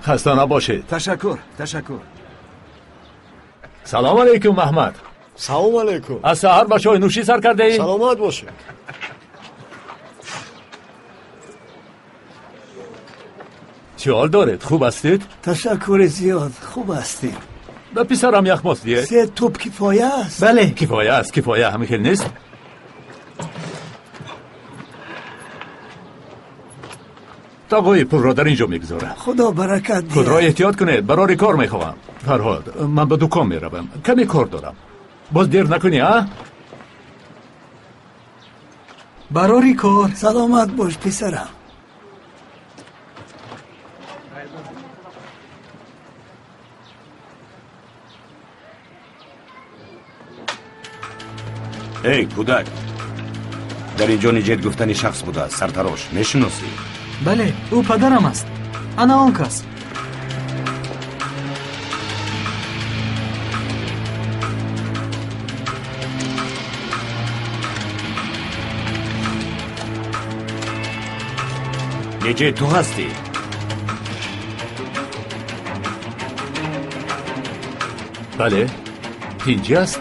Хаста набошед. Ташаккур, ташаккур. Салом алейкум, Аҳмад. Салом алейкум. Аз саҳар ба чойнӯшӣ сар кардаӣ? Саломат бошед. Чӣ ҳол доред? Хуб ҳастед? Ташаккури зиёд, хуб ҳастем. Ба писарам яхмос диҳед. Се туп кифоя аст? Бале. Кифоя аст, кифоя. Ҳамин хел нест? Тағои пулро дар ин ҷо мегузорам. Худо баракат диҳад. Худро эҳтиёт кунед, барори кор мехоҳам. Фарҳод, ман ба дукон меравам. Каме кор дорам. Боз дер накунӣ, а? Барори кор. Саломат бош, писарам. Эй, кӯдак, дар ин ҷо Ниҷет гуфтани шахс будааст, сартарош. Мешиносӣ? Бале, ӯ падарам аст. Ана он кас. Ниҷет, ту ҳастӣ? Бале, тинҷӣ аст?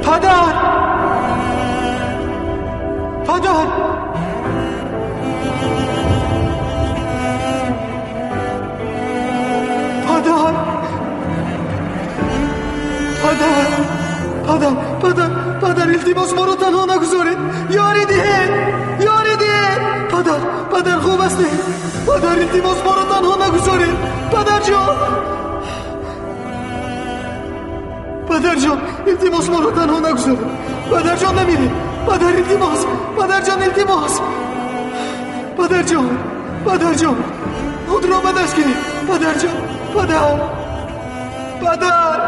Падар! Падар! Падар! Падар! Падар! Падар! Падар, илтимос, моро танҳо нагузоред! Ёрӣ диҳед! Ёрӣ диҳед! Падар! Падар, хуб ҳастед? Падар, илтимос, моро танҳо нагузоред! Падарҷон! Падарҷон, илтимос, моро танҳо нагузоред! Падарҷон, намиред! Падар, илтимос! Падарҷон, илтимос! Падарҷон! Падарҷон! Худро ба даст гиред! Падарҷон! Падар! Падар!